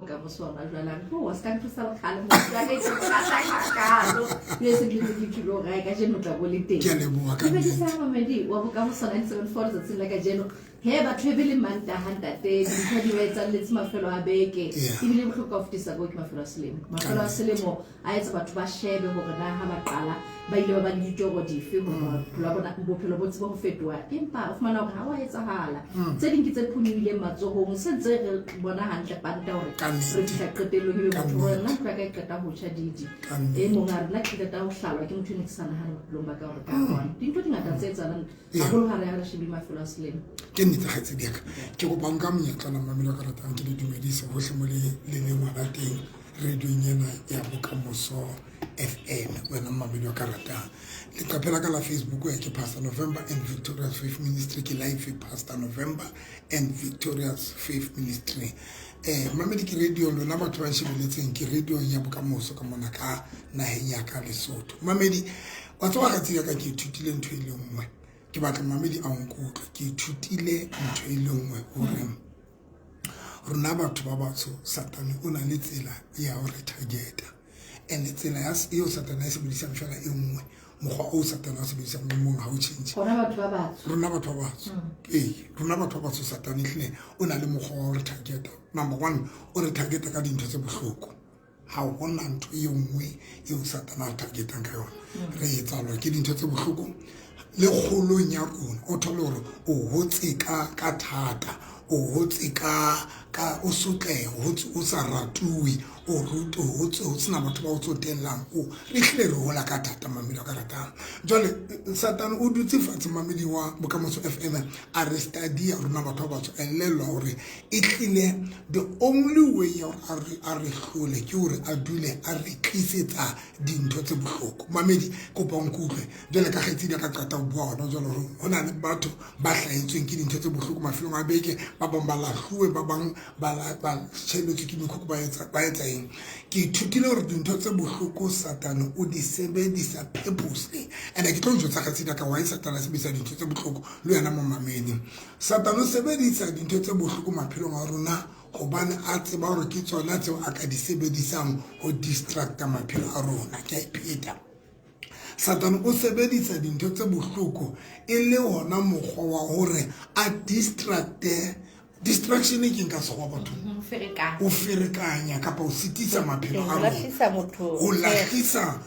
Bokamoso hona jwale. A re, "Oh, wa se ka ntlosa bokgale, motho wa ka e ke rata hakalo." Mme se ke ntse ke tjholo hore hai, kajeno o tla bo le teng. Ke a leboha ka Dumedisa nnete. mamedi wa Bokamoso 974 letsatsing la kajeno. He batho e be le Mantaha ntate, dintho di ba etsalletse mafelo a beke. Ebile bohlokwa ho fetisa koo ke mafelo a selemo. Mafelo a selemo a etsa batho ba shebe hore na ha ba qala ba ile ba ba le ditoro dife hore bophelo ba bona bophelo bo tsebe ho fetoha, empa o fumana hore ha wa etsahala. Tse ding ke tse phonyohileng matsohong, se ntse re bona hantle panta hore Ka nnete. re fihla qetellong ebe Ka motho o re, nnete. nna ntlo ya ka e qeta ho tjha didi. Ka nnete. E mong a re nna ke qeta ho hlalwa ke motho e ne ke sa nahane bophelong ba ka hore ka bona. Dintho di ngata tse etsahalang haholo ha re ya re shebile mafelo a selemo. Ke nnete kgaitsedi ya ka. Ke kopa nka monyetla na mamelo ka ratang ke le dumedise hohle mo le le leng hona teng radiong ena ya Bokamoso FM. Wena mmamedi wa ka ratang. Leqephe la ka la Facebook ya ke Pastor November and Victorious Faith Ministry, ke live Pastor November and Victorious Faith Ministry. Mamedi ke radio lona batho ba nshebeletseng ke radio ya Bokamoso ka mona ka naheng ya ka Lesotho. Mamedi wa tseba kgaitsedi ya ka ke ithutile ntho e le nngwe. Ke batla mamedi a nkutlwe. Ke ithutile ntho e le nngwe hore rona batho ba batsho Satane o na le tsela ya ho re targeta. And tsela ya eo Satane a e sebedisang fela e nngwe, mokgwa o Satane a o sebedisang o mong ha o change. Rona batho ba batsho. Rona batho ba batsho. Ee, rona batho ba batsho Satane ehlile o na le mokgwa wa ho re targeta. Number one, o re targeta ka dintho tse bohloko. Ha hona ntho e nngwe eo Satane a re targetang ka yona. Re etsalwa ke dintho tse bohloko le kgolong ya rona. O thole hore o hotse ka thata, o hotse ka o sotleha, o hotse o sa ratuwe, o rute, o hotse ho sena batho ba o tsotellang. O re hlile re hola ka thata mamedi wa ka ratang. Jwale Satane o dutse fatshe mamedi wa Bokamoso FM a re study rona batho ba batsho, a elellwa hore e hlile the only way ya hore a re hlole ke hore a dule a re tlisetsa dintho tse bohloko. Mamedi kopa o nkutlwe jwale ka kgaitsedi a ka qeta ho bua hona jwale hore ho na le batho ba hlahetsweng ke dintho tse bohloko mafelong a beke, ba bang ba lahluwe, ba bang ba tjhebetswe ke mekhukhu, ba etsa eng. Ke ithutile hore dintho tse bohloko Satane o di sebedisa purposely. And ke tlo jwetsa kgaitsedi ya ka why Satane a sebedisa dintho tse bohloko le wena momamedi. Satane o sebedisa dintho tse bohloko maphelong a rona hobane a tseba hore ke tsona tseo a ka di sebedisang ho distracta maphelo a rona. Ke a ipheta. Satane o sebedisa dintho tse bohloko e le hona mokgwa wa hore a distracte. Distraction ke nka sekgowa batho. Ferekanya. O ferekanya kapa o sitisa maphelo a Ho rona. lahlisa motho Ho lahlisa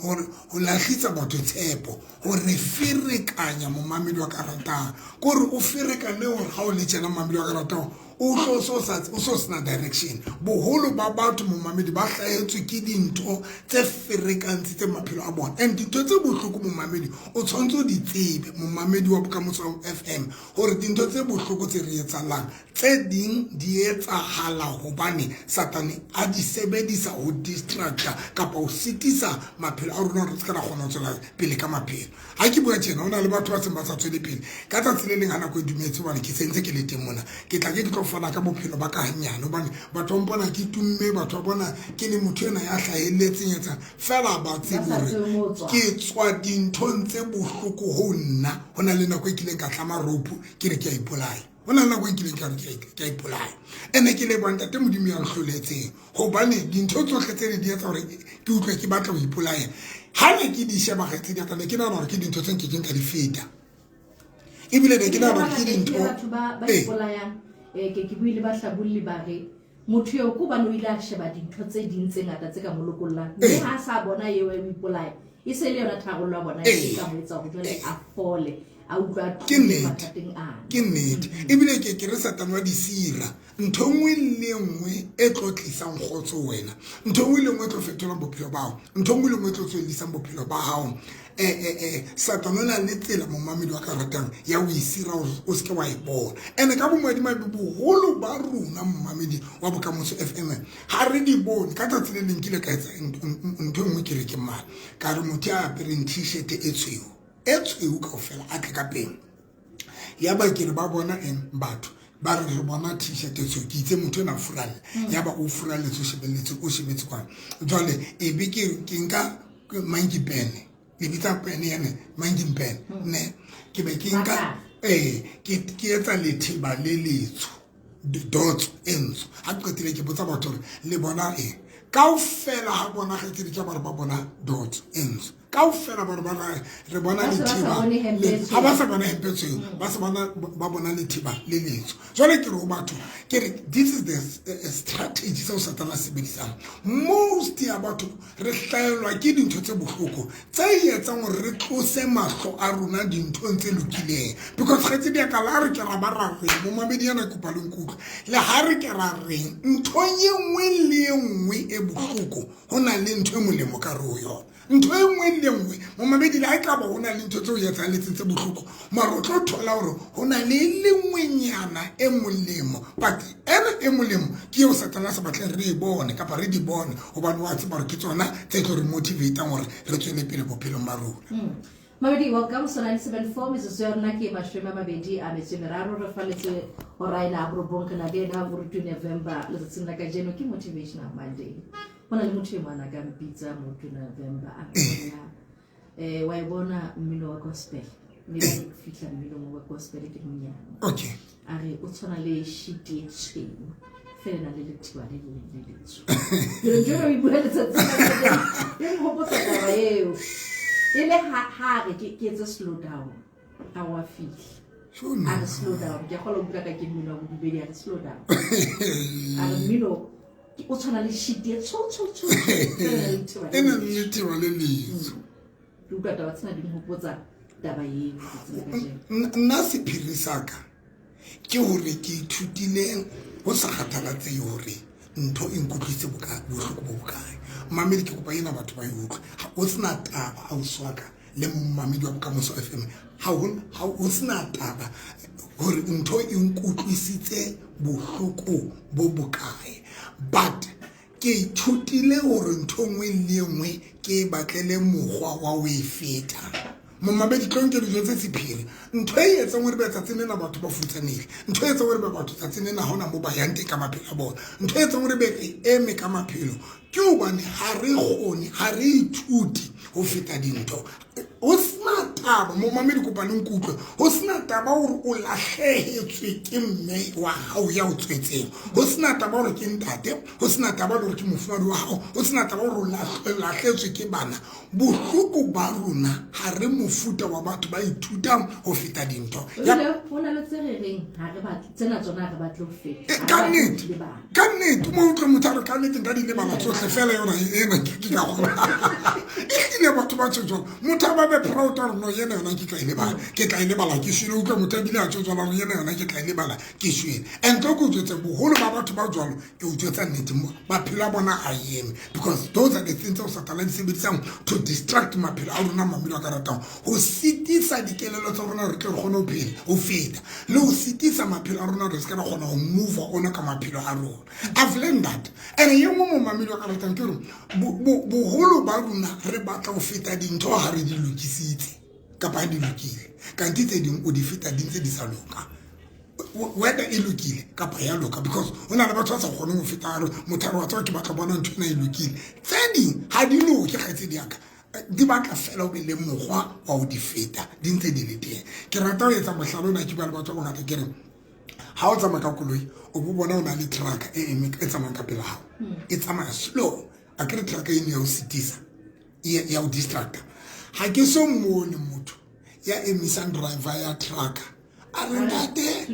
hore ho lahlisa batho tshepo, hore ferekanya momamedi wa ka ratang. Ke hore o ferekane hore ha o le tjena momamedi wa ka ratang, o tlo so sa, o so sena direction. Boholo ba batho momamedi ba hlahetswe ke dintho tse ferekantshitseng maphelo a bona. And dintho tse bohloko momamedi o tshwanetse o di tsebe momamedi wa Bokamoso FM hore dintho tse bohloko tse re etsahalang tse ding di etsahala hobane Satane a di sebedisa ho distracta kapa ho sitisa maphelo a rona hore re se ka ra kgona ho tswela pele ka maphelo. Ha ke bua tjena, ho na le batho ba seng ba sa tswele pele. Ka tsatsi le leng ha nako e dumetse, hobane ke sentse ke le teng mona, ke tla ke ke tlo fana ka bophelo ba ka hanyane, hobane batho ba mpona ke tumme, batho ba bona ke le motho ena ya hlahelletseng etsang fela ba tsebe Ba sa hore tsebe moo o tswang. ke tswa dinthong tse bohloko ho nna. Ho na le nako e kileng ka tlama rope ke re ke a ipolaya. Ho na le nako e kileng ka re ke a ipolaya. Ene ke leboha Ntate Modimo ya nhloletseng, hobane dintho tsohle tse ne di etsa hore ke utlwe ke batla ho ipolaya. Ha ne ke di sheba kgaitsedi ya ka, ne ke nahana hore ke dintho tse nkekeng ka di feta. Ebile ne ke nahana hore ke dintho Batho ba ipolayang, ke buile ba hlabolli ba re motho eo ke hobane o ile a sheba dintho tse ding tse ngata tse ka mo lokollang, mme ha a sa bona eo ya ho ipolaya e se le yona tharollo ya bona e ka mo etsa hore jwale a fole, a utlwa a Ke tlohile nnete. mathateng ana. Ke nnete. Ebile ke re Satane wa disira. Ntho e nngwe le e nngwe e tlo tlisang kgotso ho wena, ntho e nngwe le nngwe e tlo fetolang bophelo ba hao, ntho e nngwe le nngwe e tlo tswellisang bophelo ba hao. Satane o na le tsela momamedi wa ka ratang ya ho isira hore o seke wa e bona. Ene ka bomadimabe boholo ba rona momamedi wa Bokamoso FM ha re di bone. Ka tsatsi le leng ke ile ka etsa ntho e nngwe ke re ke mane, ka re motho ya apereng t-shirt e tshweu, e tshweu kaofela a tle ka pele. Ya ba ke re ba bona eng batho ba re re bona t-shirt e tshweu, ke itse motho ena furalle, ya ba o furalletse, o shebelletse, o shebetse kwana. Jwale e be ke nka monkey pen, le bitsa pen ene monkey pen ne, ke be ke nka, ke etsa letheba le letsho. Dots e ntsho. Ha ke qetile ke botsa batho hore le bona eng. Kaofela ha bona kgaitsedi ke ba re ba bona dots e ntsho. Kaofela ba re ba re bona lethiba. Ha ba sa bona hempe tshweu, ba se bona ba bona lethiba le letsho. Jwale ke re ho batho, ke re this is the strategy seo Satana a sebedisang. Most ya batho re hlaelwa ke dintho tse bohloko tse etsang hore re tlose mahlo a rona dinthong tse lokileng. Because kgaitsedi ya ka la re ke ra ba ra reng, momamedi yana kopa le nkutlwe, le ha re ke ra reng nthong e nngwe le e nngwe e bohloko ho na le ntho e molemo ka re ho yona. Ntho e nngwe le e nngwe momamedi, le ha e ka ba ho na le ntho tse o etsahalletseng tse bohloko, mara o tlo thola hore ho na le e lengwenyana e molemo. But ena e molemo ke eo Satana a sa batleng re e bone kapa re di bone, hobane wa tseba hore ke tsona tse tlo re motivatang hore re tswele pele bophelong ba rona. Mamedi wa Kamoso 974, metsotso ya rona ke 23, re faletse hora ena ya borobong, re na le ena moruti November letsatsing la kajeno ke Motivational Monday. Ho na le motho e mong a ka mpitsa moruti November a re eh wa e bona mmino wa gospel, mme ba ke fihla mminong wa gospel ke monyane. Okay. A re o tshwana le sheet e tshweu fela na le lethiba le leng le letsho. Ke re o bua letsatsi la kajeno, e nhopotsa taba eo. E le ha re ke etse slow down, a wa fihla. A re slow down, ke a kgolwa o bua ka ke mmino wa bodumedi, a re slow down. A re mmino o tshwana le sheet e tsho tsho tsho e na le lethiba le letsho. Ke utlwa taba tsena di nhopotsa taba eo. Nna sephiri sa ka ke hore ke ithutile ho sa kgathalatsehe hore ntho e nkutlwise bohloko bo bokae. Mamedi, ke kopa ena batho ba e utlwe. O sena taba ausi wa ka le momamedi wa Bokamoso FM, ha ho sena taba hore ntho e nkutlwisitse bohloko bo bokae, but ke ithutile hore ntho nngwe le nngwe ke e batlele mokgwa wa ho e feta. Momamedi, tlo nke dijo tse sephiri. Ntho e etsang hore be tsatsing lena batho ba futsanehile, ntho e etsang hore be batho tsatsing lena ha hona moo ba yang teng ka maphelo a bona, ntho e etsang hore be re eme ka maphelo ke hobane ha re kgone, ha re ithute ho feta dintho. Ho sena taba, momamedi kopa le nkutlwe, ho sena taba hore o lahlehetswe ke mme wa hao ya o tswetseng, ho sena taba hore ke ntate, ho sena taba hore ke mofumahadi wa hao, ho sena taba hore o lahlehetswe ke bana. Bohloko ba rona ha re mofuta wa batho ba ithutang ho feta dintho. Ho na le tse re reng ha re batle tsena, tsona ha re batle ho feta. Ka nnete, ka nnete, mo utlwe motho a re ka nnete nka di lebala tsohle fela yona ena ke ka kgona. Ehlile batho ba tjho jwalo, motho a ba be proud a re no ena yona ke tla e lebala, ke tla e lebala ke shwele. Utlwe motho a bile a tjho jwalo a re ena yona ke tla e lebala ke shwele. And tlo ke o jwetse, boholo ba batho ba jwalo, ke o jwetsa nnete, maphelo a bona a eme, because those are the things tseo Satana di sebedisang to distract maphelo a rona. Mamelo a ka ratang ho sitisa dikelello tsa rona re tle re kgone ho phela ho feta, le ho sitisa maphelo a rona re se ka ra kgona ho move ona ka maphelo a rona. I've learned that. And e nngwe mo mamelo a ka ratang ke hore boholo ba rona re batla ho feta dintho ha re di lokisitse kapa ha di lokile, kante tse ding o di feta di ntse di sa loka, whether e lokile kapa ya loka, because ho na le batho ba sa kgoneng ho feta re motho a re wa tseba ke batla bona ntho ena e lokile. Tse ding ha di loke, kgaitsedi ya ka, di batla fela o be le mokgwa wa ho di feta di ntse di le teng. Ke rata ho etsa mohlala ona, ke bua le batho ba bangata ke re ha o tsamaya ka koloi o bo bona o na le truck e eme e tsamayang ka pela hao, e tsamaya slow, a ke re truck eno ya o sitisa, ya o distracta. Ha ke so mmone motho ya emisang driver ya truck a re ntate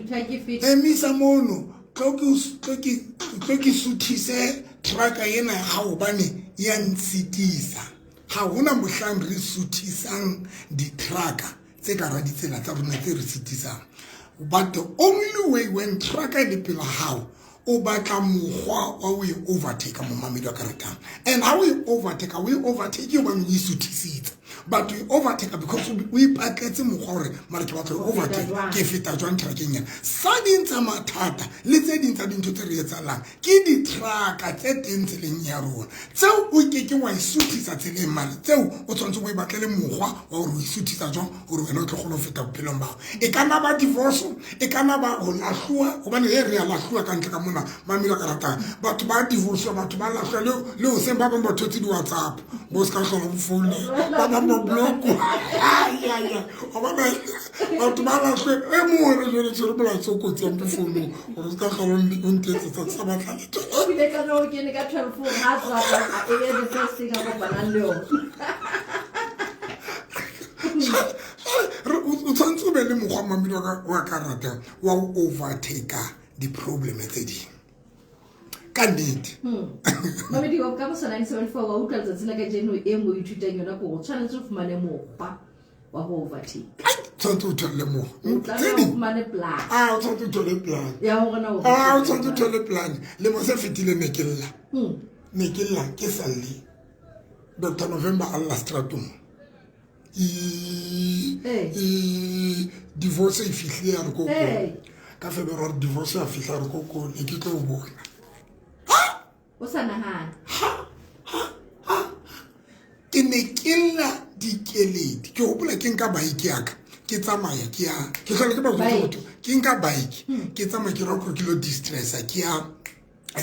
emisa mono, tlo ke suthise truck ena ya hao hobane ya ntshitisa. Ha hona mohlang re suthisang di-truck tse ka hara ditsela tsa rona tse re sitisang. But the only way when truck e le pela hao, o batla mokgwa wa o e overtake, momamedi wa ka ratang. And ha o e overtake, o e overtake hobane o e suthisitse, but o e overtake because o ipatletse mokgwa hore mara ke batla ho overtake, ke feta jwang truckeng ena. Sa ding tsa mathata le tse ding tsa dintho tse re etsahalang ke di-trucka tse teng tseleng ya rona tseo o ke ke wa e suthisa tseleng, mare tseo o tshwanetse o e batlele mokgwa wa hore o e suthisa jwang hore wena o tlo kgona ho feta bophelong bao. E ka nna ba divorce, e ka nna ba ho lahluwa, hobane e re a lahluwa ka ntle ka mona, mamelo ka ratang batho ba divorce, batho ba lahluwa le hoseng ba bang ba thotse di-WhatsApp bo se ka hlola bo founela, ba Ba ba bloko. Ai. Wa bona batho ba latlhe e mongwe re jwale tshwere molaetsa o kotsi ya mo founong gore o se ka tlhola o ntetsetsa ke sa batla letho. O bile ka no kene ka 12 ha tswa e be the first thing a kopanang le yona. O tshwanetse o be le mokgwa mamedi wa ka ratang wa go overtaker di-problem tse dingwe ka nnete. Mamedi wa Bokamoso 974 wa utlwa letsatsi la kajeno e nngwe o ithutang yona ko o tshwanetse o fumane mokgwa wa go overtake. Tshwanetse o thole mokgwa. O tlameha o fumane plan. A o tshwanetse o thole plan. Ya hore na o A o tshwanetse o thole plan. Lemo se fetileng ne ke lla. Ne ke lla ke sa lle. Dr. November a lla stratong. Divorce e fihlile ya re ko ka February divorce ya fihla re ko ko ne ke tlo bona. O sa nahana. Ke ne ke lla dikeledi. Ke hopola ke nka bike ya ka. Ke tsamaya ke ya ke tlhole ke ba botsa ke nka bike ke tsamaya ke ra gore ke lo distressa ke ya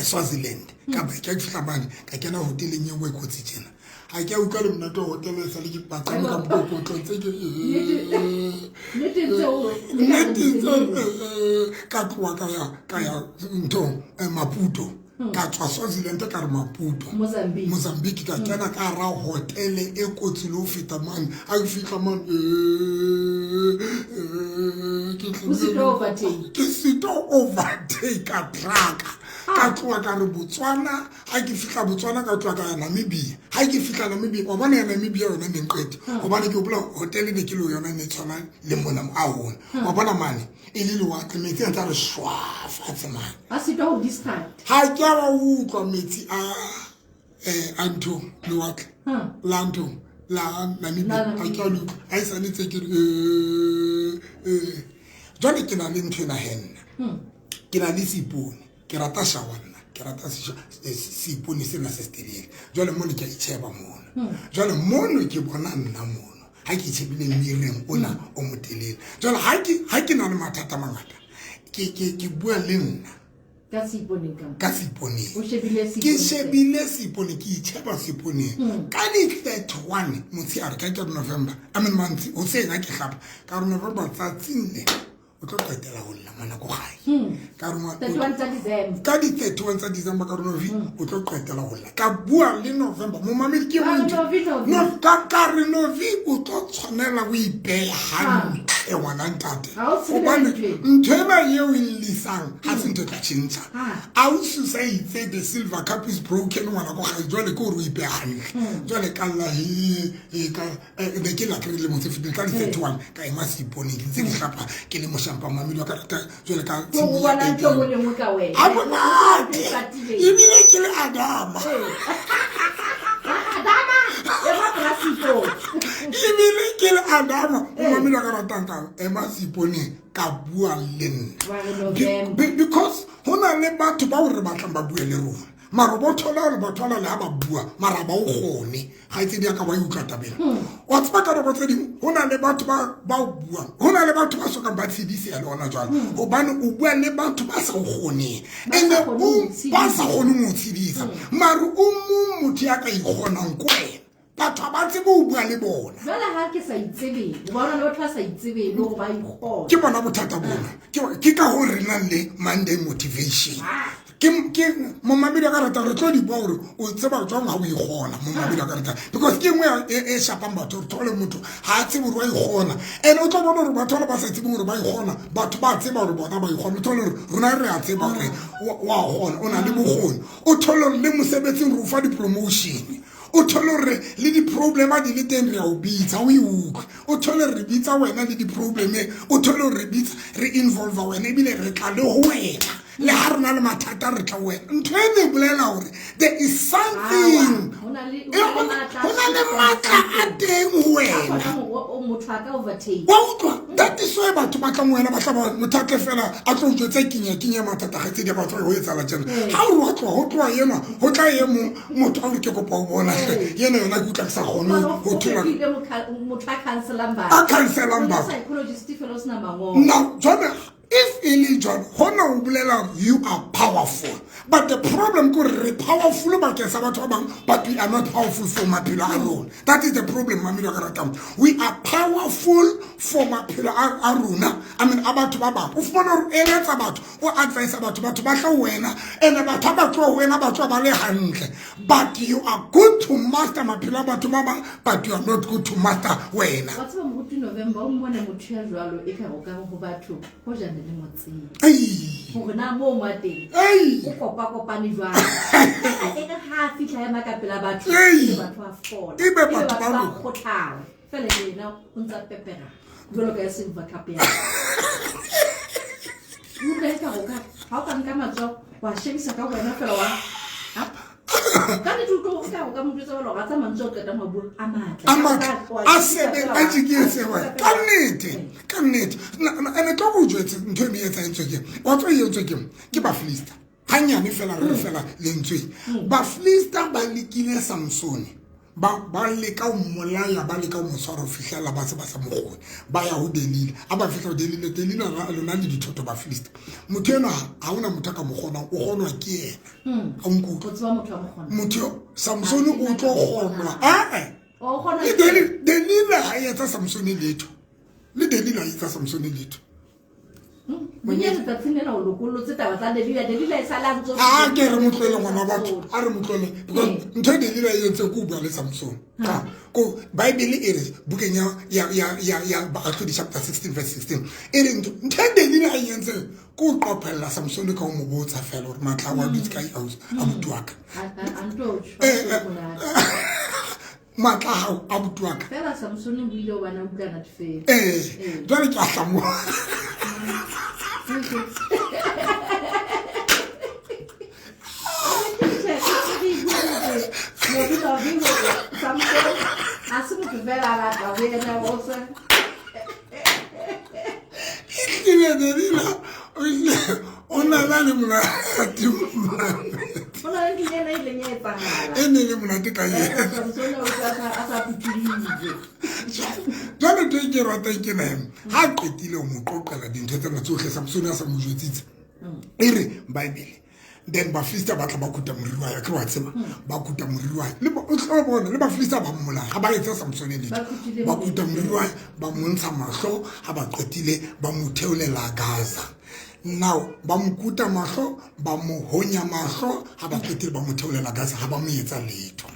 Swaziland ka bike ke fihla mane ka kena hoteleng e nngwe kotsi tjena. Ha ke a utlwa le monate wa hotele e sale ke paqame ka mokokotlo tse ke nnete tse ka tloha ka ya nthong Maputo. Ka tswa Swaziland ka re Maputo. Mozambique ka kena ka ra hotele e kotsi le ho feta mane. Ha ke fihla mane ke sito overtake ka truck. Ka tloha ka re Botswana, ha ke fihla Botswana ka tloha ka ya Namibia. Ha ke fihla Namibia, wa bona ya Namibia yona ne nqete. Hobane ke hopola hotele ne ke le yona ne tshwana le mona a hona. Wa bona mane e le lewatle metsi a ntse a re shwa fatshe mane. A sitwa ho distract. Ha ke a wa utlwa metsi a a ntho lewatle. La ntho la Namibia. Ha ke a utlwa. Ha e sale tse ke re jwale ke na le ntho ena henna. Ke na le seipone. Ke rata shower nna. Ke rata seipone sena se setelele. Jwale mono ke a itjheba mono. Jwale mono ke bona nna mono. Ha ke itjhebile mireng ona o motelele. Jwale ha ke na le mathata a mangata, ke bua le nna. Ka seiponeng ka mo? Ka seiponeng. O shebile seiponeng. Ke shebile seipone, ke itjheba seiponeng. Ka di 31 motshehare, ka ke November, I mean mantsi, hoseng ha ke hlapa, ka re November tsatsing le o tlo qetela ho lla ngwana ko gae. Ka re 31 tsa December. Ka di 31 tsa December ka re Novi, o tlo qetela ho lla. Ka bua le November, momamedi ke Ka re motho. Novi, Novi. No, ka re Novi o tlo tshwanela ho ipeha hantle ngwana ntate. Ha o tsebe Hobane ntho e. ntho ena eo e llisang ha se ntho e tla tjhentjha. Ha. Ausi o sa itse the silver cup is broken ngwana ko gae, jwale ke hore o ipeha hantle. Jwale ka lla he, he, ka, ne ke la kry lemo tse fetileng, ka di 31, ka ema seiponeng, ke ntse ke hlapa, ke le moshampa mamedi wa ka rata, jwale ka Ko tshimo ya bona ntho e nngwe le nngwe ka wena. Ha monate. E patileng. Ebile ke le Adama. Adama, ema pela seipone. Ebile ke le Adama, o mamedi wa ka ratang ka ema seiponeng, ka bua le nna. Wa re November. Because ho na le batho bao re batlang ba bue le rona. Mara bo thola hore batho ba le ha ba bua, mara ba o kgone. Kgaitsedi ya ka wa e utlwa taba ena. Wa tseba ka nako tse ding, ho na le batho ba o buang. Ho na le batho ba sokang ba tshediseha le hona jwale. Hobane o bua le batho ba sa o kgoneng. Ba And sa kgoneng o ho tshedisa. ba sa kgoneng ho tshedisa. Mara o mong motho ya ka ikgonang ko wena. Batho ha ba tsebe ho bua le bona. Jwale ha ke sa itsebeng, o bona le batho ba sa itsebeng le hore ba ikgona. Ke bona bothata bona. Ke ka hoo re nang le Monday motivation. Ke momamedi wa ka rata re tlo di bua hore o tseba jwang ha o ikgona, momamedi wa ka rata. Because ke e nngwe e shapang batho, re thole motho ha a tsebe hore wa ikgona. And o tlo bona hore batho bana ba sa tsebeng hore ba ikgona, batho ba tseba hore bona ba ikgona. O thole hore rona re a tseba hore wa kgona, o na le bokgoni. O thole hore le mosebetsing re o fa di-promotion. O thole hore le di-problem a di le teng re a o bitsa, o e utlwe. O thole re bitsa wena le di-problem, o thole hore re bitsa, re involve wena ebile re tla le ho wena. Le ha re na le mathata re tla ho wena. Ntho e ne bolela hore there is something. Awa, ho na le, E, ho na le matla ho na le matla a teng ho wena. A kgona hore o motho a ka overtake. Wa utlwa? That is why batho ba tlang ho wena, ba tla ba motho a tle fela a tlo jwetsa kenya mathata ga tse di batho ho etsahala tjena. Ha o re wa tloha, ho tloha enwa, ho tla e mong motho a re ke kopa ho bona hle. Yena yona ke utlwa ke sa kgone Mara ho o thola. fetohile motho a counselang batho. A counselang O le batho. psychologist fela o sena mangolo. Now, jwale If e le jwalo, hona ho bolela hore you are powerful. But the problem ke hore re powerful bakeng sa batho ba bang, but we are not powerful for maphelo a rona. That is the problem, mamelo ka ratang. We are powerful for maphelo a rona. I mean, a batho ba bang. O fumana hore o eletsa batho, o advise batho, batho ba tla ho wena, and batho ha ba tloha ho wena, ba tloha ba le hantle. But you are good to master maphelo a batho ba bang, but you are not good to master wena. Wa tseba moruti November, o mmone motho ya jwalo e ka o ka ho batho ho jane le motseng. Hore na moo mo teng. O kopa kopane jwang. E re ha fihla ema ka pela batho, ebe batho ba fola. Ebe batho ba kgothala. Fela yena o ntsa pepera. Jwalo ka ya silver cup ya. Utlwa e ka o ka ha o ka nka matsoho wa shebisa ka wena fela wa ka nnete utlwa o ka o ka mo jwetsa jwalo, wa tsa mantswe o qetang ho bua a matle. A matle, a sebe, a tjeketse wa. Ka nnete, ka nnete. Ene tlo go jwetse ntho e me etsahetswe ke. Wa tswa e etswe ke ke Bafilista. Hanyane fela re fela lentswe. Bafilista ba lekile Samsone. Ba leka ho mmolaya, ba leka ho mo tshwara ho fihlela ba se ba sa mo kgone. Ba ya ho Delila. Ha ba fihla ho Delila, Delila lona le dithoto Bafilista. Motho enwa ha hona motho a ka mo kgonang, o kgonwa ke yena. Ha o nkutlwe. O tseba motho a mo kgonang. Motho yo, Samsone o tlo kgonwa. Ah-eh. O kgona Le Delila ha e etsa Samsone letho. Le Delila ha e etsa Samsone letho. Monyane tsatsing lena o lokollotse taba tsa Delila. Delila e sale a ntse A ke re motlwele ngwana batho, a re motlwele. Because ntho e Delila e entse ke ho bua le Samsone. Cha, ko Bible e re bukeng ya Baahlodi chapter 16 verse 16. E re ntho e Delila e entse ke ho qophella Samsone ka ho mo botsa fela hore matla a wa dutse kae abuti wa ka. A ntho o tjho, Matla a hao abuti wa ka. Fela Samsone o ile o bana utlwana fela. Jwale ke a hlamoha. Ha se motho fela a batla ho yena o sa. Ehlile Delila, o hlile o na le monate mane. Ho na le ntho ena e ileng ya etsahala. E ne le monate ka yena. Samsone o tla a sa phuthulile. Jwale ntho e ke ratang ke na, ha a qetile ho mo qoqela dintho tsena tsohle, Samsone a sa mo jwetsitse. E re Bible. Then Bafilista ba tla ba kuta moriri wa hae, ke wa tseba. Ba kuta moriri wa hae. Le ba, o tla bona, le Bafilista ba mmolaya. Ha ba etsa Samsone letho. Ba kutile Ba kuta moriri. moriri wa hae, ba mo ntsha mahlo, ha ba qetile, ba mo theolela Gaza. Now, ba mo kuta mahlo, ba mo honya mahlo, ha ba qetile ba mo theolela Gaza, ha ba mo etsa letho.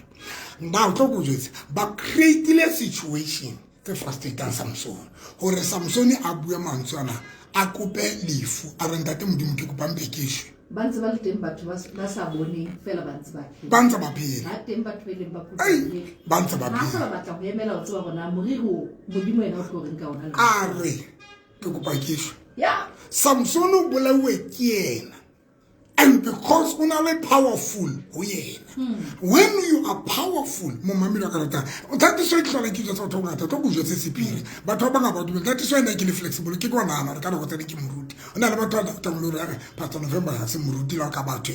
Now, tlo go jwetsa, ba create-ile situation tse frustrating Samsone. Hore Samsone a bue mantswe ana, a kope lefu, a re ntate Modimo ke kopa mpe ke shwe. Ba ntse ba le teng batho ba sa boneng fela ba ntse ba phela. Ba ntse ba phela. Ba teng batho ba ileng ba Ai, kutlwe. ba ntse ba Ha phela. sa ba batla ho emela ho tseba hore na moriri o Modimo yena o tlo reng ka ona le A re ke kopa ke shwe. Ya. Samsone o bolauwe ke yena. And because o na le powerful ho yena. When you are powerful, momamedi wa ka ratang, o that is why ke hlola ke jwetsa batho ba bangata, tlo ke o jwetse sephiri. Batho ba bangata ba dumela. That is why nna ke le flexible, ke kwa nahana hore ka nako tse ding ke moruti. Ho na le batho ba ratang le hore, Pastor November ha se moruti, le ha o ka batho,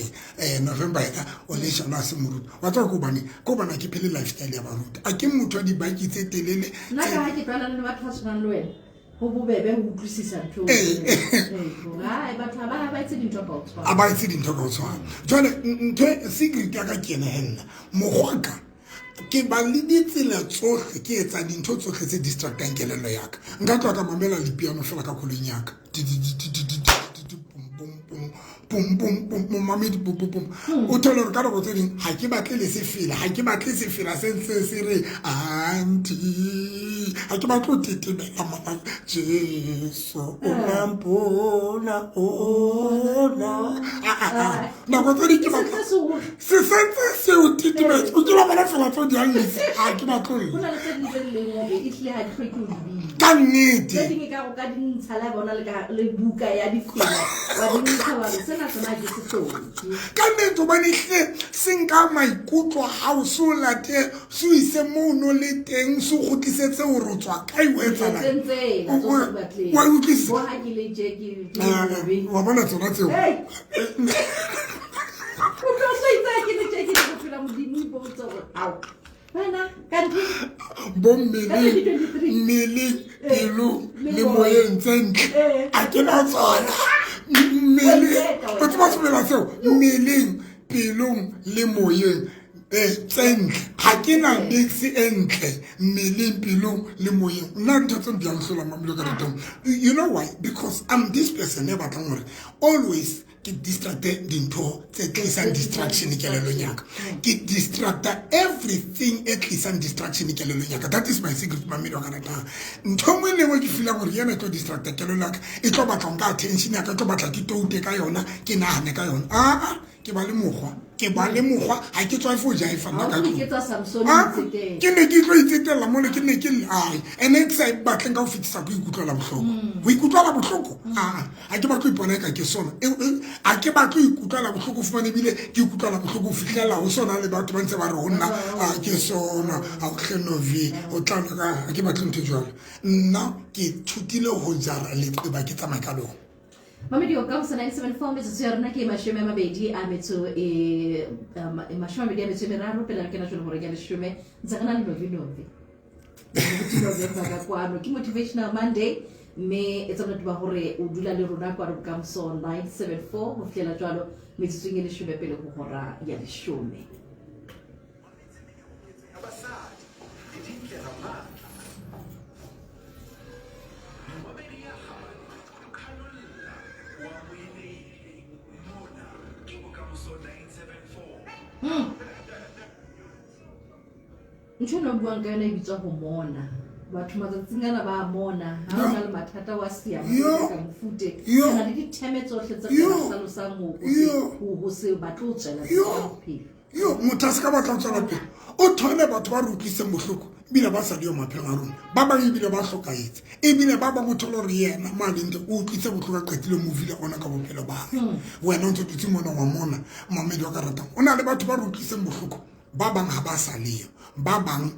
November yena o leshano ha se moruti. Wa tseba ke hobaneng? Ke hobane ha ke phele lifestyle ya baruti. A ke motho wa dibaki tse telele Nna tse ka ha ke tlwaelane le batho ba tshwanang le wena, ho bobebe ho utlwisisa ntho eo. Hai, batho ha ba etse dintho ka ho tshwana. Ha ba etse dintho ka ho tshwana. Jwale, ntho e, secret ya ka ke ena he nna. Mokgwa ka, ke ba le ditsela tsohle, ke etsa dintho tsohle tse distractang kelello ya ka. Nka tloha ka mamela lipiano fela ka koloing ya ka. Di, di, di, di, di, di, di, di, di, pum, pum, pum, pum, pum, pum, pum, mamedi, pum, pum, pum. O thole hore ka nako tse ding, ha ke batle le sefela, ha ke batle sefela se ntse se re, auntie, ha ke batle ho tetebela mona. Jesu, o mpona, o na. Ah, ah, ah. Nako tse ding ke batla Se sentse se o se sentse se o tetebetse. O kile wa bona fela tseo di a llisa. Ha ke batle ho lla. Ho na le tse ding tse leng hore ehlile ha di hloke ho di bina. Ka nnete. Tse ding e ka re o ka di ntsha le ha bona le ka le buka ya difela, wa di ntsha wa re sena sona ha ke se hloke. Ka nnete, hobane ehlile se nka maikutlo a hao, se o late, se o ise moo o no le teng, se o kgutlisetse hore o tswa kae, o etsahalang. Tse ntsena, tse o sa di batleng. Wa utlwisisa? Bo ha ke le tje, ke Ah, le bobe. wa bona tsona tseo? Hey! O tlo so itse ha ke le tje, ke le bophelo Modimo, o ipotse hore, ao. Bo mmeleng, mmeleng, pelong le moyeng tse ntle a ke na tsona. Mmeleng, o tseba semela seo, mmeleng, pelong le moyeng tse ntle ga ke na nix e ntle mmeleng, pelong le moyeng. Nna ntho tse di a nhlola, mamelo ka ratang. You know why? Because I'm this person e batlang gore always ke distracte dintho tse tlisang distraction kelellong yaka. Ke distracta everything e tlisang distraction kelellong yaka. That is my secret, mamelo ka ratang. Ntho nngwe le nngwe ke feelang gore yena e tlo distracta kelello yaka, e tlo batla nka attention yaka, e tlo batla ke toute ka yona, ke nahane ka yona, aa, ke ba le mokgwa, ke ba le mokgwa, ga ke tswae fo jaifa nna ka tlung. Ke ne ke tlo itsetella mole, ke ne ke ai ene ke sa e batleng ka ho fetisa ko ikutlwela bohloko, ho ikutlwela bohloko. Aa, ga ke batlo ipona eka ke sona, a ke batlo ikutlwela bohloko. Fumane ebile ke ikutlwela bohloko ho fitlhela ho sona le batho ba ntse ba re ho nna, a ke sona a o tlhenovi o tla ka. Ga ke batle ntho e jwalo. Nna ke thutile ho jara leqeba, ke tsamaye ka lona. Mamedi o ka go 974, metsotso ya rona ke 23 e pele re kena jalo gore ke 10. Ntse re na le Novi Novi November ka kwano, ke Motivational Monday, mme e tsa bonnete ba gore o dula le rona kwano Bokamoso 974 go fitlhela jalo metsotsong e 10 pele go gora ya 10. Basadi le dintle ramatla momamedi ya kgabane o khanolla o amohelehile mona ke Bokamoso 974. Ntho eno o buang ka yona e bitswa go mona. Batho matsatsing ana ba a mona. Ha o na le mathata wa siama ka mofute na le ditheme tsotlhe tse ka hlalosang ho se batle ho tswela pele ka bophelo. Yo, motho a se ka batla ho tswela pele, o thole batho ba re utlwiseng bohloko ebile ba sa diyo maphelong a rona. Ba bangwe ebile ba hlokahetse, ebile ba bangwe o thole gore yena mo a leng teng o utlwitse bohloko, a qetile movile ona ka bophelo ba hae. Wena o ntse o dutse mona wa mona, mamedi wa ka ratang. O na le batho ba re utlwiseng bohloko, ba bang ga ba sa leyo, ba bang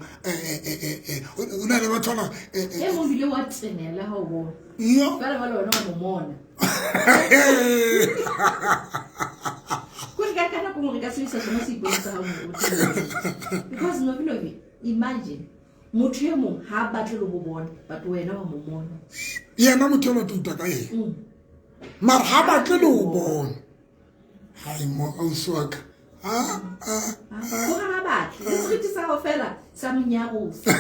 o na le batho bana. E mong bile wa tenela ha o bona. Yo. Jwale jwale wena wa mo mona. Kore ka nako nngwe re ka sebedisa sona seipone sa hao moruti. Because Novi Novi, imagine motho e mong ha a batle le ho bona, but wena wa mo mona. Yena motho eno tuta ka ena, mara ga batle le ho bona. Hai mo ausi wa ka. Ah, ah. Hore ha batle. Le seriti sa hao fela sa monyarosa.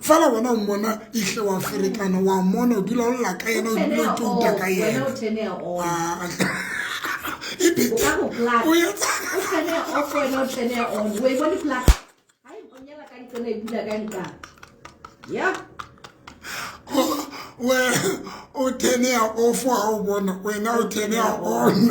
Fela wena o mmona ihle wa ferekana, wa mona o dula o lla ka yena, o dula o touta ka Wena yena. o turn on. Ah, e O ka go plug. O etsa O turn off, wena o turn on. O e bone plug. Ha e onyela ka nqena, e bula ka nqa. Yeah. We o turn ya off ha o bona, wena o turn ya on.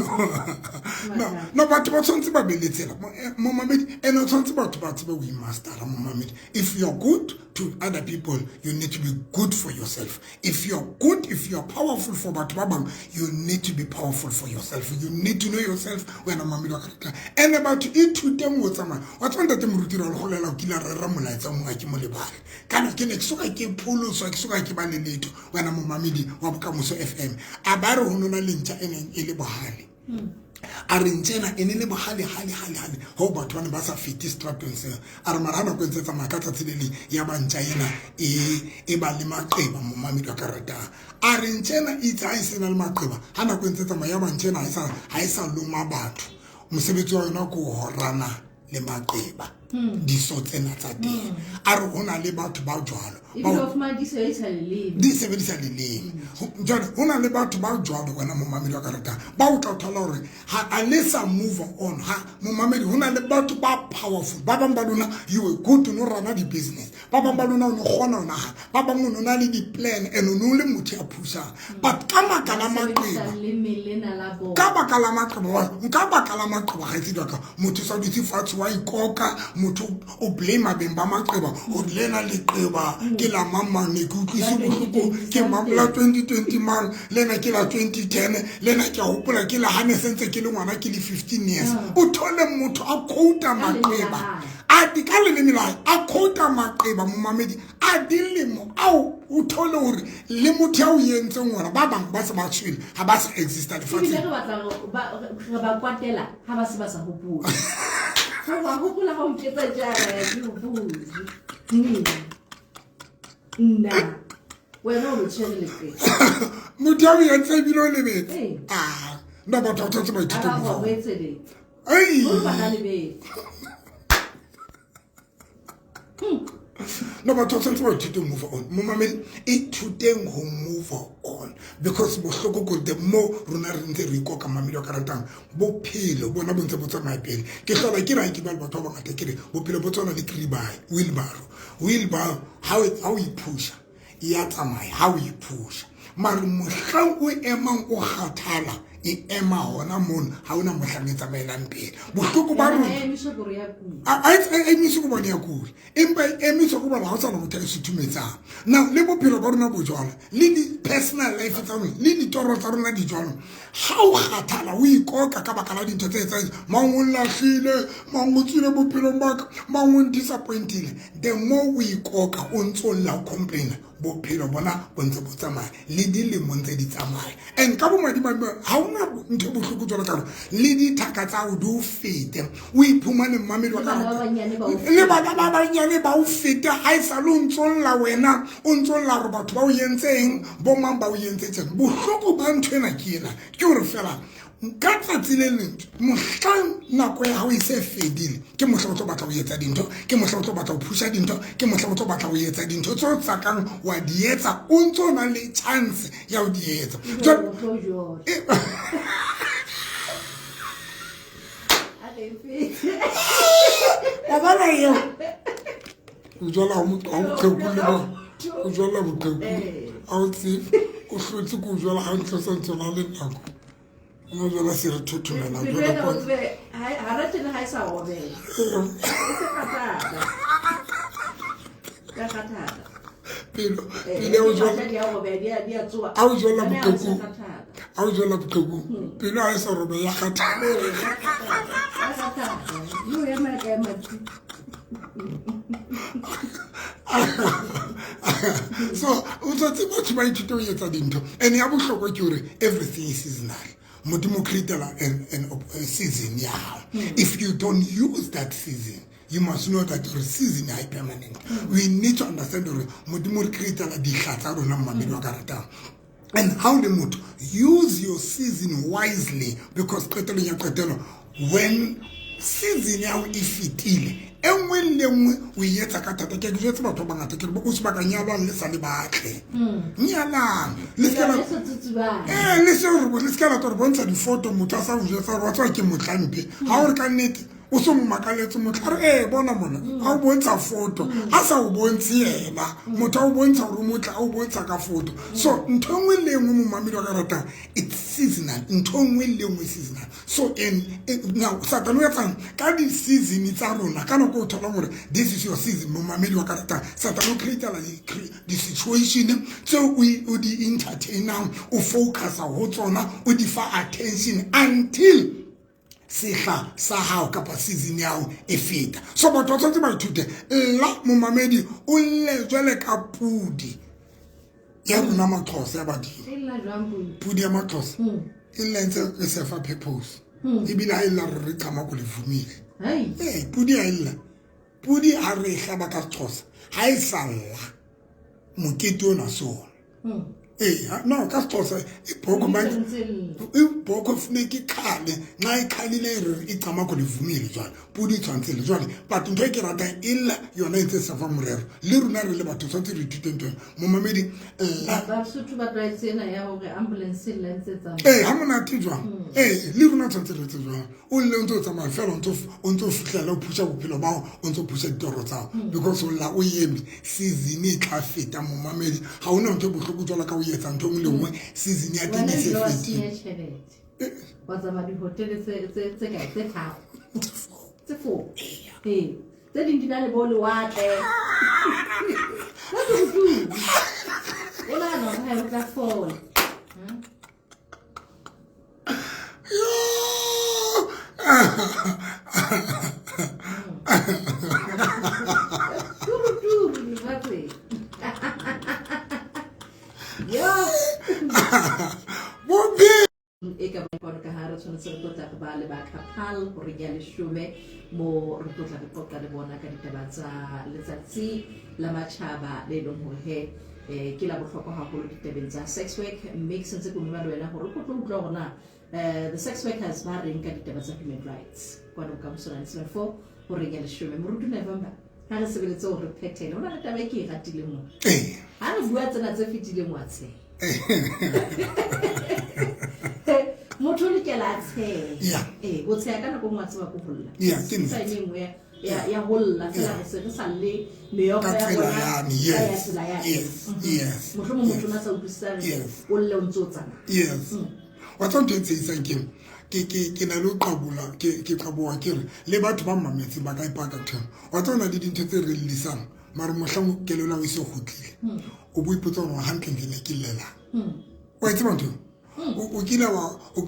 No, batho ba tshwanetse ba be le tsela, momamedi, and o tshwanetse batho ba tsebe o imastera, momamedi. If you're good to other people, you need to be good for yourself. If you're good, if you're powerful for batho ba bangwe, you need to be powerful for yourself. You need to know yourself, wena mamedi wa ka ratang. And batho ithuteng go tsamaya wa tseba. Ntate moruti ra le golela, o kile a rera molaetsa mongwe a ke mo lebale, kana ke ne ke soka ke pholoswa, ke soka ke ba le letho, wena momamedi wa Bokamoso FM. A ba re ho nona le ntja e neng e le bohale. A re ntja ena e ne le bohale hale hale hale ho batho ba ne ba sa fete seterateng seo. A re mara ha nako e ntse e tsamaya, ka tsatsi le leng ya ba ntja ena e ba le maqeba, momamedi wa ka ratang. A re ntja ena itse ha e sena le maqeba, ha nako e ntse e tsamaya, ya ba ntja ena ha e sa loma batho. Mosebetsi wa yona ke ho horana le maqeba, diso tsena tsa teng. A re ho na le batho ba jwalo. Ebile o fumana di sebedisa leleme. Di sebedisa leleme. Jwale ho na le batho ba jwalo, wena momamedi wa ka ratang, ba o tla thola hore ha a le sa move on. Ha momamedi, ho na le batho ba powerful. Ba bang ba lona, you were good, o no rana di-business. Ba bang ba lona, o no kgona ho nahana. Ba bang o no na le di-plan and o no le motho ya phusang, but ka baka la Sebedisa maqeba, leleme lena la bona. Ka baka la maqeba, nka baka la maqeba, kgaitsedi wa ka, motho sa dutse fatshe wa ikoka. Motho o blame beng ba maqeba gore lena leqeba ke la mang mang, ne ke utlwise bohloko ke mang la 2020 mang, lena ke la 2010, lena ke a hopola ke la hane sentse ke le ngwana, ke le 15 years. O thole motho a quota maqeba a di ka leleme la hae, a quota maqeba, momamedi, a dilemo ao. O thole hore le motho ya o entseng ona, ba bang ba se ba tshwele, ha ba sa exista Ebile lefatsheng. re batla re ba kwatela ha ba se ba sa hopola. Ga wa gopola ga o nketsa jaana ke o botse. Nna. Wena o lo tshwere leqe. Motho ya o entse ebile o lebetse. Ee. Ah, nna batho ba tshwanetse ba ithute A ba move go on. etseletse. Ei. O ba lebetse. No, batho ba tshwanetse ba ithute ho move on. Momamedi, ithuteng ho move on because bohloko ko the more rona re ntse re ikoka mamedi wa ka ratang bophelo bona bo ntse bo tsamaya pele. Ke hlola ke re ha ke bua le batho ba bangata ke re bophelo bo tshwana le kribae, wheelbarrow. Wheelbarrow ha o e pusha e ya tsamaya, ha o e pusha mare mohlang o emang o kgathala e ema hona mono, ha ona mohlang e tsamaelang pele. Bohloko ba rona A emiswe kore ya kula. A emiswe ko bone ya kula, empa e emiswe ko bone ha o sa na motho a e suthumetsang. Now le bophelo ba rona bo jwalo, le di-personal life tsa rona, le ditoro tsa rona di jwalo. Ha o kgathala o ikoka ka baka la dintho tse etsahetseng, mang o nlahlile, mang o tswile bophelong ba ka, mang o ndisappointile. The more o ikoka o ntso lla o complaina, bophelo bona bo ntse bo tsamaya le dilemo ntse di tsamaya. And ka bomadimabe ha ona ntho e bohloko jwalo ka hore le dithaka tsa hao di o fete, o iphumane mmamedi wa ka Le bana ba banyane ba o fete. Le bana ba banyane ba o fete, ha e sale o ntso lla wena, o ntso lla hore batho ba o entseng, bo mang ba o entse tjena. Bohloko ba ntho ena ke ena, ke hore fela ka tsatsi le leng mohlang nako ya hao e se fedile, ke mohla o tlo batla ho etsa dintho, ke mohla o tlo batla ho phusha dintho, ke mohla o tlo batla ho etsa dintho tseo tsa kang wa di etsa, o ntso na le chance ya ho di etsa. Ebile Jwale o tlo jola. A re fetse. Wa bona eo? O jola ha moqheku le ba, o jola moqheku. Ha o tsebe, o hlotse ko jola hantle o sa ntse o na le nako. O jola se re thothomela, Pelo jwale ena o kwa- tsebe, ha ra tjena ha e sa robela. E se kgathala. Ka kgathala. Pelo, pelo ya o Ke jola- batla di a robela, di a tsoha. Ha o jola Mme ha o boqheku. sa kgathala. Ha o jola boqheku, pelo ha e sa robela, ya kgathala. Ee, ya kgathala. Ya kgathala. Yo, ya maka ya matsi. So, o tsotsi batho ba ithute ho etsa dintho. And ya bohlokwa ke hore everything is seasonal. Modimo create-ela a season ya hao. If you don't use that season, you must know that your season is permanent. We need to understand hore Modimo re create-ela dihla tsa rona mmamedi wa ka ratang. And how the motho use your season wisely, because qetelong ya qetelo, when season ya hao e fetile, e nngwe le nngwe o e etsa ka thata. Ke a ke jwetse batho ba bangata, ke re o se ba ka nyalang le sa le batle. Nyalang. Le se ke la Le sa tsutsubane. Le se hore bo-, le se ke la tlo re bontsha difoto, motho a sa o jwetsa hore wa tseba ke motlampe. Ha o re ka nnete, o so mo makaletse motho, a re, bona mona, ha o bontsha foto, ha sa o bontshe yena, motho a o bontsha hore o motle, a o bontsha ka foto. So, ntho e nngwe le e nngwe momamedi wa ka ratang, it's seasonal. Ntho e nngwe le e nngwe seasonal. So, and, now, Satane o etsang ka di-season tsa rona, ka nako o tholang hore this is your season, momamedi wa ka ratang, Satane o create-ela di-situation tseo o di entertain-ang, o focus-a ho tsona, o di fa attention until sehla sa hao kapa season ya hao e feta. So batho ba tshwanetse ba ithute, lla momamedi, o lle jwale ka pudi ya rona Maxhosa ya badimo. E lla jwang pudi? Pudi ya Maxhosa. E lla ntse e sefa purpose. Ebile ha e lla re re qhama ko le vumile. Hai. Ee, pudi ha e lla. Pudi ha re e hlaba ka Sexhosa, ha e sa lla, mokete ona se ona. Ee, ha, no, ka Sexhosa, ibhoko Mme manje, ntse ntse lla. ibhoko funeka ikhale, nxa ikhalile e re iqhama ko le vumile jwale. Pudi e tshwanetse le jwale. But ntho e ke ratang e lla yona e ntse e sa fa morero. Le rona re le batho tshwanetse re ithute ntho ena. Momamedi, lla. Basotho ba tlwaetse ena ya hore ambulance e lla ntse e tsamaya. Ee, ha monate jwang? Ee, le rona tshwanetse re etse jwang? O lle o ntse o tsamaya fela, o ntse o fihlela, o phusha bophelo ba hao, o ntse o phusha ditoro tsa hao. Because o lla o eme, season e tla feta momamedi. Ha hona ntho e bohloko jwalo ka o etsa ntho e nngwe le nngwe, season ya teng e Wena se ebile wa fetile. senya tjhelete. Wa tsamaya dihotele tse kae? Tse tharo. Tse four. Ee. Tse ding di na le bo lewatle. Tse turuturu. O nahana hore ha e o tla fola. Turuturu lefatsheng. Yo. Bobe. E ka ba kwano ka ha re tshwanetse re tlotla re ba le ba Kapal hore horeng ya leshome mo re tlo tla re qoqa le bona ka ditaba tsa letsatsi la matjhaba le leng hore he ke la bohlokwa haholo ditabeng tsa sex work, mme ke sentse ke mema le wena hore o tlo utlwa hore na the sex workers ba reng ka ditaba tsa human rights kwano Bokamoso 974 horeng ya leshome. Moruti November, ha re sebeletse hore re phethele, ho na le taba e ke e ratileng mo ha re bua tsena tse fetileng wa tsheha. Motho o lokela a tshehe. Ee, o tsheha ka nako e nngwe a tseba ko ho lla. Yeah, ke nnete. Sign e nngwe ya ho lla fela re se re sa lle meokgo Ka ya tsela bona yane, ka ya yes, tsela yane. yes, yes, Mohlomong motho yes. o na sa utlwisisa re Yes. o lle o ntse o tsamaya. Yes. Wa tseba ntho e ntshehisang ke eng? Ke na le ho qabola, ke qaboha ke re le batho ba mametseng ba ka ipaka ntho ena. Wa tseba ho na le dintho tse re llisang mare mohlang kelello ya hao e se kgutlile, o bo ipotsa hore hantlentle ne ke llelang. Wa e tseba ntho eo? O kile wa, o,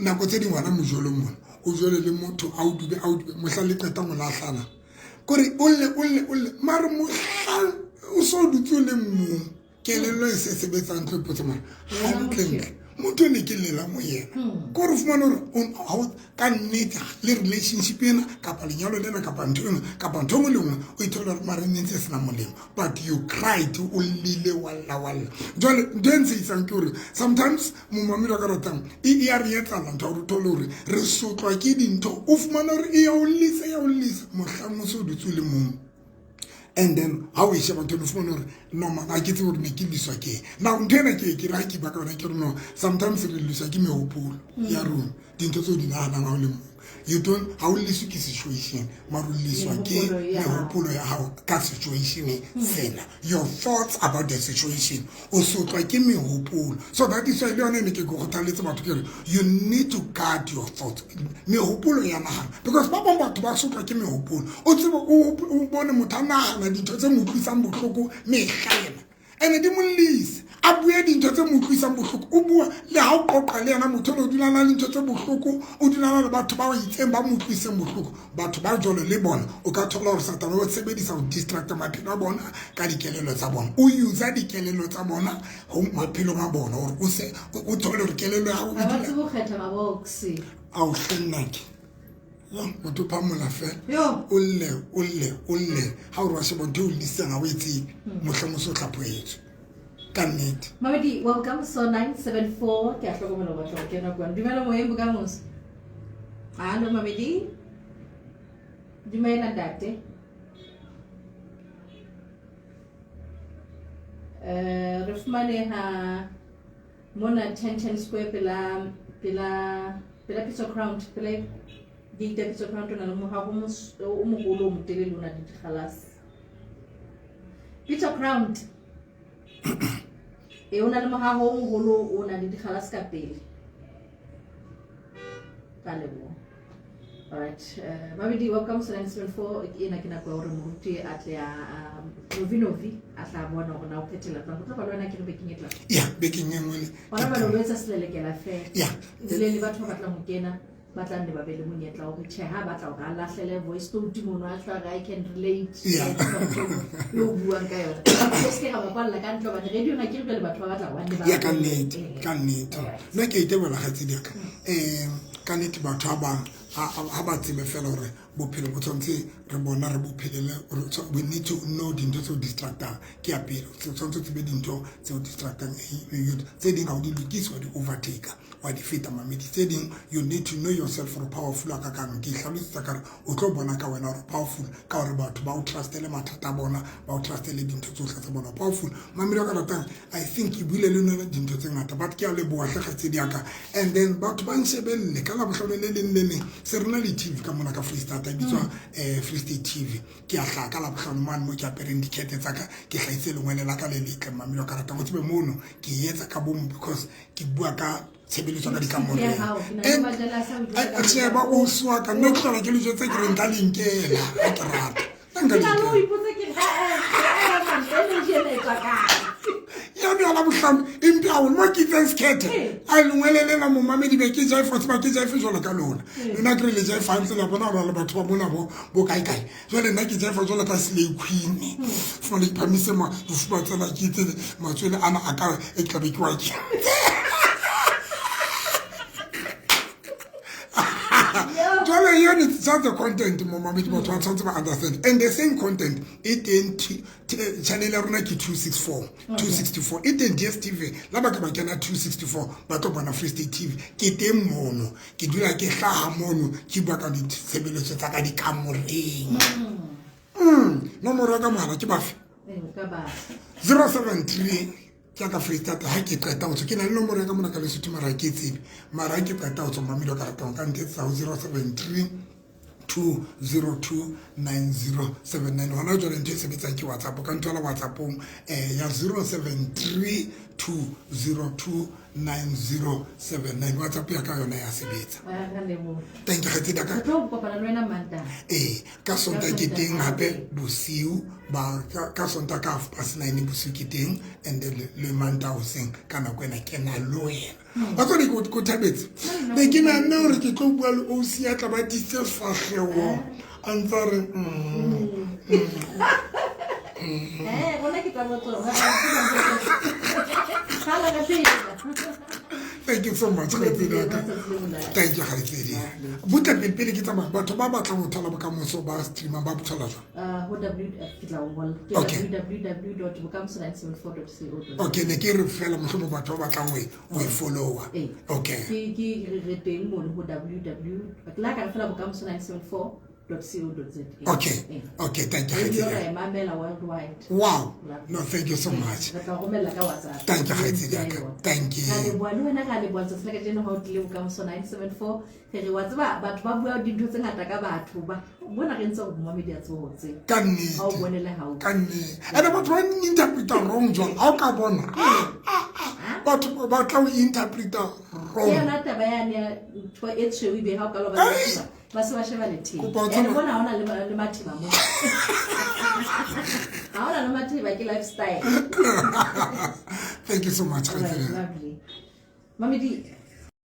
nako tse ding hona mojolong mona, o jole le motho a o dube, a o dube, mohlang le qetang ho lahlana. Kore o lle, o lle, o lle, mare mohlang o so dutse o le mong, kelello e se sebetsang tlo ipotsa mara hantlentle motho e ne ke llela mo yena. Ke gore o fumane hore ha o, ka nnete le relationship ena kapa lenyalo lena kapa ntho ena kapa ntho e nngwe le nngwe o ithole hore mara e ne ntse e sena molemo, but you cried, o llile wa lla wa lla. Jwale ntho e ntshehisang ke hore sometimes momamedi wa ka ratang e ya re etsahala ntho ya hore o thole hore re sotlwa ke dintho, o fumane hore e ya o llisa, e ya o llisa mohlang o se o dutse o le mong. And then ha o e sheba ntho eno, o fumane hore no man, ha ke tsebe hore ne ke lliswa ke eng. Now ntho ena ke ke re ha ke bua ka yona ke re no, sometimes re lliswa ke mehopolo ya rona, dintho tseo di nahanang ha o le mong. You don't, ha o lliswe ke situation, mara o lliswa ke Mehopolo ya hao. mehopolo ya hao ka situation sena. Your thoughts about the situation. O sotlwa ke mehopolo. So that is why le yona e ne ke kgothaletse batho ke re, you need to guard your thoughts. Mehopolo ya nahana. Because ba bang batho ba sotlwa ke mehopolo. O tsebe, o bone motho a nahana dintho tse mo utlwisang bohloko mehla ena. Ene di mo llise. A bue dintho tse mo utlwisang bohloko. O bua le ha o qoqa le yena motho o dula na le dintho tse bohloko, o dula na le batho ba itseng ba mo utlwisang bohloko. Batho ba jwalo le bona o ka thola hore Satane o sebedisa ho distract maphelo a bona ka dikelello tsa bona. O user dikelello tsa bona ho maphelong a bona hore o se, o thole hore kelello ya hao e Ha ba dula tsebe ho kgetha maboxe. Ao hle nnake. Yo, motho o phamola fela. Yo. O lle, o lle, o lle. Ha o re wa sheba ntho e o llisang ha o e tsebe. Mohlang o so hlaphohetswe. Ka nnete. Mamedi wa Bokamoso 974, ke a hlokomela o batla ho kena kwano. Dumela moyeng Bokamoso. Hallo Mamedi. Dumela ntate. Re fumaneha mona 1010 Square pela Pitso Crown, pela gate ya Pitso Crown, o na le mohaho o moholo o motelele o na le dikgalase. Pitso Crown. E, o na le mohaho o moholo o na le dikgalase ka pele. Ka leboha. All right. Mamedi wa Bokamoso 974, ena ke nako ya hore moruti a tle a Novi Novi a tla bona hore na o phethela jwang. Ho tlo ba le wena ke re bekeng e tlang. Ya, bekeng e nngwe le Hona jwale o etsa selelekela fela. Ya. Ebile le batho ba batlang ho kena ba tla nne ba be le monyetla wa hore tjhe, ha batla hore a lahlele voice note mono, a tjho a re, I can relate. Ya. Yo buang ka yona. Re se ke ra ba kwalla ka ntle hobane radio ha ke re jwale batho ba batla hore ba nne ba Ya, ka nnete, ka nnete. All right. Nna ke a itebohela kgaitsedi ya ka. Ka nnete batho ba bang ha ba tsebe fela hore bophelo bo tshwanetse re bona re bo phelele, we need to know dintho tse o distractang. Ke ya pele, o tshwanetse o tsebe dintho tse o distractang. Tse ding ha o di lokise, wa di overtake, wa di feta mamedi. Tse ding you need to know yourself hore powerful a kakang. Ke hlalosetsa ka re o tlo bona ka wena hore powerful ka hore batho ba o trustele mathata a bona, ba o trustele dintho tsohle tsa bona. Powerful mamedi wa ka ratang, I think ke buile le lona dintho tse ngata, but ke a leboha hle kgaitsedi ya ka. And then batho ba nshebelle ka Labohlano le leng le leng, se re na le TV ka mona ka Free State, e bitswa, Free State TV. Ke a hlaha ka Labohlano mane mo ke apereng dikete tsa ka, ke hlahise lengwele la ka le letle mamedi wa ka ratang. O tsebe mono ke etsa ka bomo because ke bua ka tshebeletso ka dikamoreng. Ke ya hao, ke na le And majela a sa utlwang ka sheba bomo. o swa ka nna ke hlola ke le jwetsa ke re nka le nkela, ha ke rata. Nna nka le Ke na le ho nkela. ipotsa ke re, ha, ha, ha, man, energy ena e tswa kae? Ya bjala Labohlano, e mpe haholo. Mo ke itseng sekhethe, a lengwele lena momamedi be ke jaifa, o tseba ke jaife jwalo ka lona. Lona ke re le jaifa hantle, la bona hore le batho ba mona bo kae kae. Jwale nna ke jaifa jwalo ka Slay Queen. Fumane ke phamise difuba tsena, ke itse matswele ana a ka e tla be ke wa ke. Jwale yone it's just the content mo mamedi, batho ba tshwanetse ba understand. And the same content e teng channel ya rona ke 264, 264 e teng DStv. La ba ka ba kena 264, ba tlo bona Free State TV. Ke teng mono, ke dula ke hlaha mono, ke bua ka ditshebeletso tsa ka dikamoreng. Nomoro ya ka mohala ke bafe? Ee, o ka ba 073 ke ya ka Freestata. Ha ke qeta ho tswa, ke na le nomoro ya ka mona ka Lesotho, mara ha ke e tsebe. Mara ha ke qeta ho tswa, mamedi o ka ratang ka ntetsa ho 073 202 9079. Hona jwale ntho e sebetsang ke WhatsApp. O ka nthola WhatsAppong ya 073 202 9079. WhatsApp ya ka yona ya sebetsa. Ra leboha. Thank you, kgaitsedi ya ka. Re tlo kopana le wena Mantaha. Ee, ka Sonta Ka ke Sontaha, teng hape okay. bosiu ba ka Sonta ka 9:30 bosiu ke teng, and then le Mantaha hoseng ka nako ena ke na le wena. Wa tseba ke o thabetse. Ne ke nahanne hore ke tlo bua le OC ya tla ba tiisitse sefahleho a ntsa re Eh, rona ke tsa botsona. Hala re phela. Thank you so much, kgaitsedi ya ka. Thank you, kgaitsedi. Butle pele, pele ke tsamaya, batho ba batlang ho thola Bokamoso, ba streama, ba thola jwang? Ho W, ke tla o ngolla. Ke www.bokamoso974.co. Okay, ne ke re fela mohlomong batho ba batlang ho e followa. Ee. Okay. Ke re teng mono ho ww, ke la ka re fela bokamoso974.co.za. Okay. Ee. Okay, thank you, Radio kgaitsedi. ra e mamela worldwide. Wow. Lovely. No, thank you so much. Re tla romella ka WhatsApp. Thank you, kgaitsedi ya ka. Thank you. Ra leboha le wena, ra leboha letsatsi la kajeno ha o tlile Bokamoso 974. Re re wa tseba batho ba bua dintho tse ngata ka batho ba mona, re ntse re momamedi a tsebo tse. Ka Ha o nnete. bone le haufi. Ka nnete. Ene batho ba interpreta wrong jwang? Ha o ka bona. Batho ba tla o interpreta Ke wrong. yona taba yane ya ntho e tshweu, ebe ha o ka lo ba Ai! ba se ba sheba letheba. Kopa o Ene tshwana- mona ha hona le matheba mo. Ha hona le matheba, ke lifestyle. Thank you so much, All right, kgaitsedi. lovely. Mamedi.